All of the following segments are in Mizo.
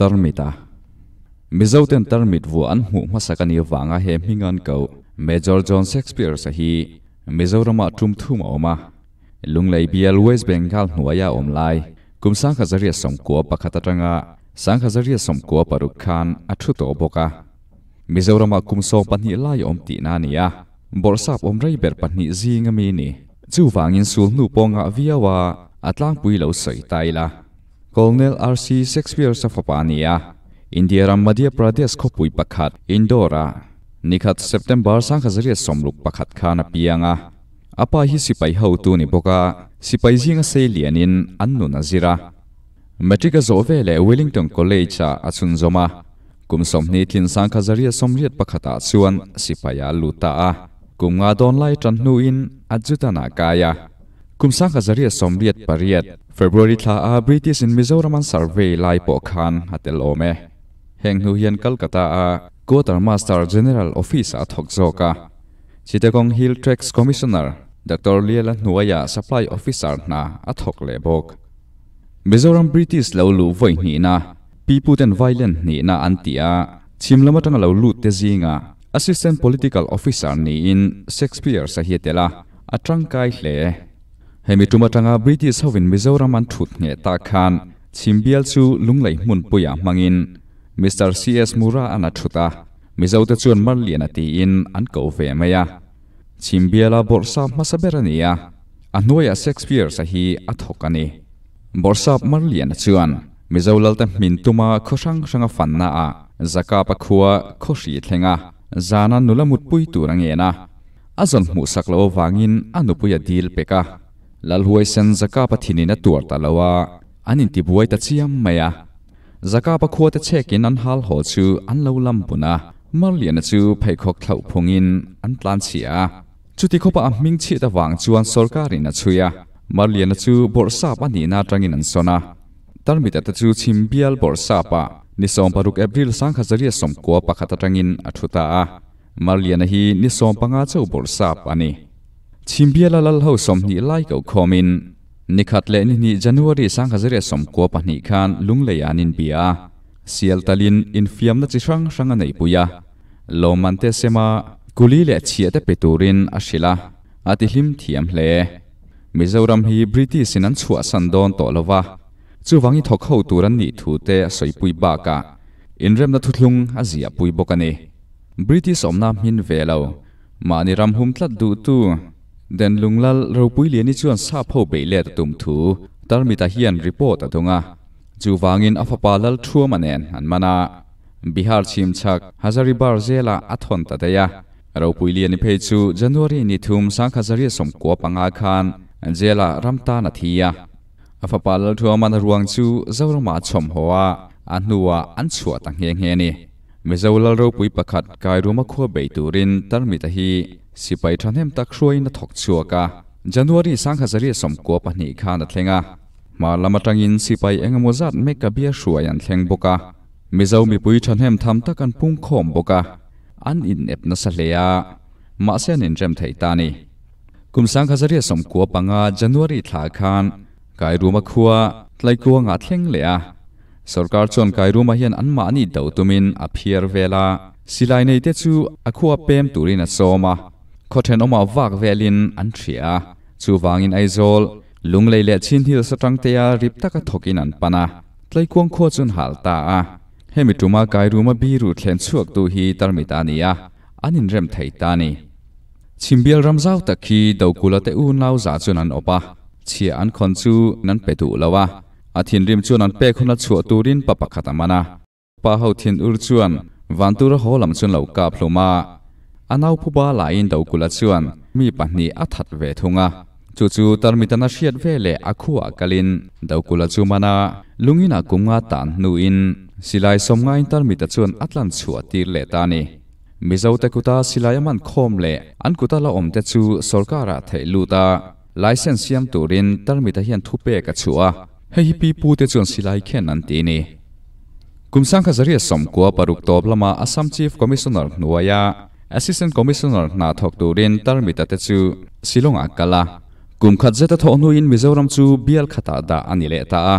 Tarmita. Mizoten tarmit vuah an hmuh hmasak a nih avanga he hming an koh Major John Shakespeare-a hi Mizoramah tum thum a awm a. Lunglei bial West Bengal hnuaia awm lai kum 1991 atanga 1996 khan a thu tawh bawk a. Mizoramah kum 12 lai a awm tihna a ni a, bawrhsap awm rei ber pahnih zing a mi ni. Chuvangin sulhnu pawh ngah viau a, a tlangpui lo sawi ta ila. Colonel RC Shakespeare-a fapa a ni a, India ram Madhya Pradesh khawpui pakhat Indore-ah nikhat September 1961 khan a piang a. A pa hi sipai hotu ni bawk a, sipai zinga sei lianin an nun a zir a. Matric a zawh veleh Wellington College-ah a chhunzawm a, kum 20 tlin 1981-ah chuan sipai a lut ta a. Kum nga dawn lai tan hnuin adjutant-ah kai a. Kum 1988, February thla a British in Mizoram an survey lai pawh khan a tel awm e. Heng hnu hian Calcutta a Quarter Master General Office ah a thawk zawk a. Chittagong Hill Tracts Commissioner Doctor Liela hnuaia Supply Officer hna a thawk leh bawk. Mizoram British lo luh vawi hnihna, Piputen Vailen hnihna an tih a, chhim lam atanga lo lut te zinga Assistant Political Officer niin Shakespeare sa hi a tel a, a tangkai hle. Hemi tum atanga British hovin Mizoram an thut ngheh tak khan chhimbial chu Lunglei hmunpuiah hmangin Mister CS Mura an a thut a, Mizote chuan Marliana tiin an ko ve mai a. Chhimbiala bawrhsap hmasa ber a ni a, a hnuaiah Shakespeare sa hi a thawk a ni. Bawrhsap Marliana chuan Mizo lalte hmin tuma khaw hrang hranga fanna ah Zakapa khua khaw hri thleng a, zana nula mutpui tur a ngen a. A zawn hmuhsak loh avangin a nupui a dil pek a. Lalhuaisen Zakapa thinin a tuar ta lo a, an intibuai ta chiam mai a. Zakapa khuate chhekin an hal haw chu an lo lam bun a, Marliana chu pheikhawk thlauh phungin an tlan chhia a. Chuti khawpa a hming chhiat avang chuan sawrkarin a chhui a, Marliana chu bawrhsap a nihna atangin an sawn a. Tarmita te chu chhim bial bawrhsap ah ni 16 April 1991 atangin a thu ta a. Marliana hi ni 15 chauh bawrhsap a ni. Chhim biala lal ho 20 lai koh khawmin ni khat leh ni hnih January 1992 khan Lunglei ah an inbia a, sial talin infiamna chi hrang hrang a neihpui a. Lawmman te sema kuli leh chhiah te pe turin a hrilh a, a ti hlim thiam hle. Mizoram hi British in an chhuahsan dawn tawh lo va, chuvang i thawk ho tur an nih thu te a sawipui bakah inremna thuthlung a ziahpui bawk a ni. British awmna hmin ve lo, mahni ram hum tlat duhtu Denlunglal Ropuiliani chuan sap ho beih let a tum thu Tarmita hian report a dawng a, chuvangin a fapa Lalthuama nen an man a. Bihar chhimchhak Hazaribar zela a thawn ta daih a. Ropuiliani phei chu January ni thum 1995 khan jail-ah ram tan a thi a. A fapa Lalthuaman a ruang chu Zoramah a chhawm haw a, a hnuah an chhuah ta nghe nghe a ni. Mizo Lal ropui pakhat Kairuma khua bei turin Tarmita hi sipai thahnem tak hruaiin a thawk chhuak a. January 1992 khan a thleng a. Hmar lam atangin sipai engemaw zat mek a bia hruai an thleng bawk a. Mizo mipui thahnem tham tak an pung khawm bawk a, an inep nasa hle a, mahse an inrem thei ta a ni. Kum 1995 January thla khan Kairuma khua Tlaikuangah thleng leh a, sorkar chuan Kairuma hian anmahni do tumin a phiar vel a, silai nei te chu a khua pem turin a sawm a, khaw thenawmah vak velin an hria a, chuvangin Aizawl, Lunglei leh Chin Hills atangtea rip taka thawkin an pan a. Tlaikuang khua chuan hal ta a, hemi tuma Kairuma biru thlen chhuaktu hi Tarmita a ni a, an inrem thei ta a ni. Chhimbial ram zau tak hi Dokula te unau za chuan an awp a, chhiah an khawn chu an pe duh lo a, a thinrim chuan an pek huna chhuah turin pa pakhat a man a. Pa ho thin ur chuan Vantura haw lam chuan lo kap hlum a, a nau phuba laiin Dokula chuan mi pahnih a that ve thung a. Chu chu Tarmitana hriat ve leh a khuah kalin Dokula chu man a, lungin a kum nga tan hnuin silai sawm ngaiin Tarmita chuan a tlan chhuah tir leh ta a ni. Mizote kuta silai a man khawm leh an kuta la awm te chu sorkarah theih lut a, license siam turin Tarmita hian thupek a chhuah a, hei hi pi pute chuan silai khen an ti a ni. Kum 1996 tawp lama Assam Chief Commissioner hnuaia Assistant Commissioner hna thawk turin Tarmita te chu Shillong-ah kal a. Kum khat zeta thawh hnuin Mizoram chu bial khatah dah a ni leh ta a.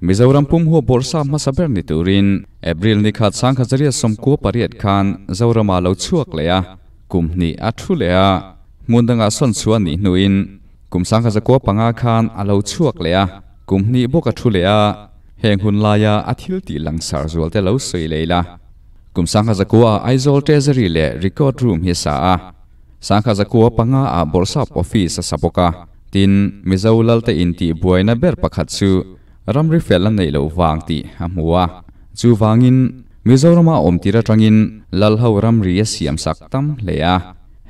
Mizoram pum huap bawrhsap hmasa ber ni turin April ni khat 1998 khan Zorama lo chhuak leh a, kum hnih a thu leh a, hmun dangah sawn chhuah nih hnuin kum 1905 khan a lo chhuak leh a, kum hnih bawk a thu leh a, heng hun laia a thil tih langsar zual te lo sawi leh ila. Kum 1909 ah Aizawl Treasury leh Record Room hi a sa a, 1905 ah Bawrhsap Office a sa bawk a, tin, Mizo Lalte intih buaina ber pakhat chu Ramri fel an neih loh vang tih a hmu a, chuvangin Mizorama awm tir atangin Lalho ramri a siam sak tam hle a.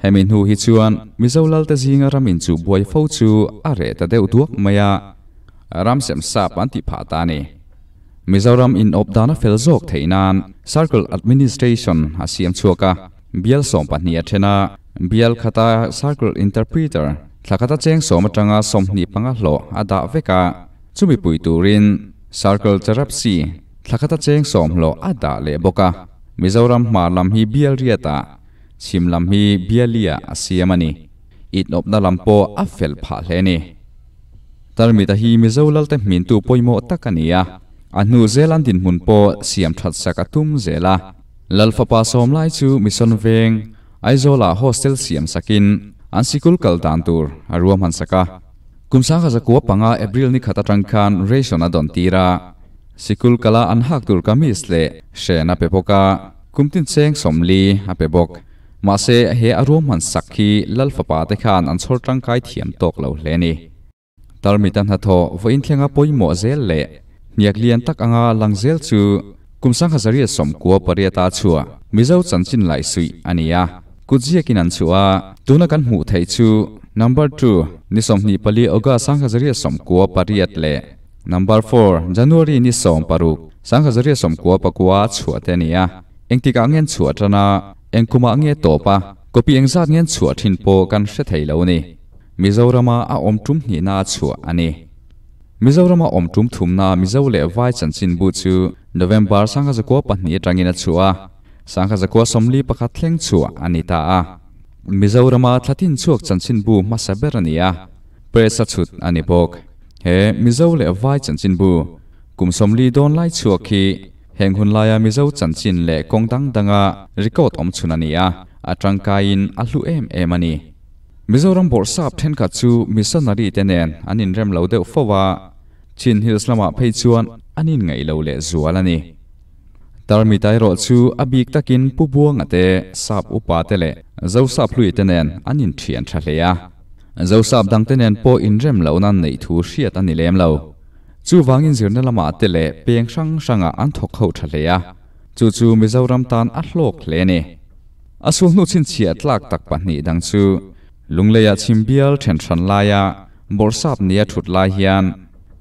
Hemi hnu hi chuan Mizo Lalte zinga ram inchuh buai fo chu a reh ta deuh duak mai a, ram sem sap an tih phah ta a ni. Mizoram inawp dan a fel zawk theih nan Circle Administration a siam chhuak a, bial 12 a then a, bial khata Circle Interpreter thla khata cheng sawm atanga 25 hlawh a dah vek a, Chumi pui turin Circle Charapsi thla khata cheng sawmhlawh a dah leh bawk a, Mizoram hmar lam hi bial riatah, chhim lam hi bialiah a siam a ni. Itnawpna lam pawh a fel phah hle a ni. Tarmita hi Mizo Lalte hmintu pawimawh tak a ni a, a hnu zel an dinhmun pawh siam that sak a tum zel a. Lal fapa sawm lai chu Mission Veng, Aizawlah hostel siam sakin an sikul kal dan tur a ruahman sak a. Kum 1905 April ni khat atang khan ration a dawn tir a, sikul kala an hak tur kamis leh hren a pe bawk a, kum tin cheng 40 a pe bawk. Mahse, he a ruahman sak hi Lal fapa te khan an chhawr tangkai thiam tawk lo hle a ni. Tarmita hnathawh vawiin thlenga pawimawh zel leh hniak lian tak anga lang zel chu kum 1998 a chhuah Mizo chanchin laihsuih a ni a. Kut ziakin an chhuah a, tuna kan hmuh theih chu Number two, ni 24 August 1998 leh Number four, January ni 16, 1999 a chhuah te a ni a. Engtikah nge an chhuah tan a, eng kumah nge tawp a, copy engzat nge an chhuah thin pawh kan hre thei lo a ni. Mizorama a awm tum hnihna a chhuah a ni. Mizorama awm tum thumna Mizo leh Vai chanchinbu chu November 1902 atangin a chhuah a. 1941 thleng chhuah a ni ta a. Mizorama thlatin chhuak chanchinbu hmasa ber a ni a, press a chhut a ni bawk. He Mizo leh Vai chanchinbu kum 40 dawn lai chhuak hi heng hun laia Mizo chanchin leh kawng dang danga record awm chhun a ni a, a tangkaiin a hlu em em a ni. Mizoram bawrhsap thenkhat chu missionary te nen an inrem lo deuh fo a, Chin Hills lamah phei chuan an inngaih lo leh zual a ni. Tarmita erawh chu a bik takin Pu Buanga te, Sap upa te leh Zosap hlui te nen an inthian tha hle a. Zosap dang te nen pawh inrem lohna an neih thu hriat a ni lem lo. Chuvangin zirna lamah te leh peng hrang hrangah an thawk ho tha hle a. Chu chu Mizoram tan a hlawk hle a ni. A sulhnu chhinchhiah tlak tak pahnih dang chu Lungleiah chhimbial then hran laia Bawrhsap nia thut lai hian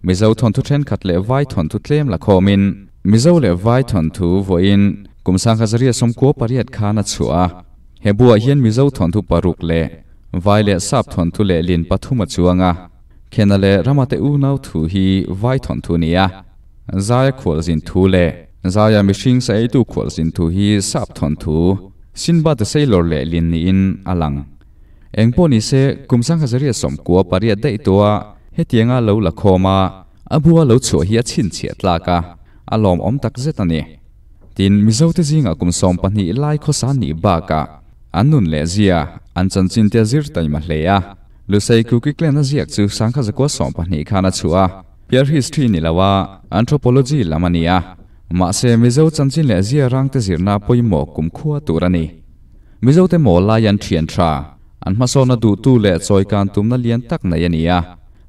Mizo thawnthu thenkhat leh Vai thawnthu tlem la khawmin Mizo leh Vai thawnthu vawiin kum 1998 khan a chhuah a. He buah hian Mizo thawnthu paruk leh Vai leh Sap thawnthu leh lin pathum a chuang a. Khena leh Ramate unau thu hi Vai thawnthu ni a. Zaia khualzin thu leh Zaia mihring sa eitu khualzin thu hi Sap thawnthu Sinbad the Sailor leh lin niin a lang. Eng pawh ni se, kum 1998 daih tawha hetianga lo la khawm a, a bua lo chhuah hi a chhinchhiah tlak a, a lawmawm tak zet a ni. Tin, Mizote zingah kum 12 lai khawsa nih bakah an nun leh zia, an chanchin te a zir taima hle a. Lusei Kuki Clan a ziak chu 1912 khan a chhuah a, Pure History ni lo a, Anthropology lam a ni a. Mahse, Mizo chanchin leh zia rangte zirna pawimawh kumkhua tur a ni. Mizote mawl lai an thian tha, an hmasawnna duhtu leh chawikan tumna lian tak nei a ni a.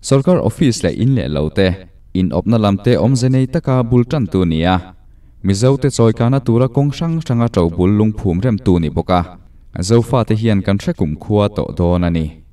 Sorkar office leh in leh lo te, in awpna lam te awmze nei taka bul tantu a ni a. Mizote chawikana tura kawng hrang hranga ṭo bul lungphum remtu ni bawk a. Zofate hian kan hre kumkhua tawh dawn a ni.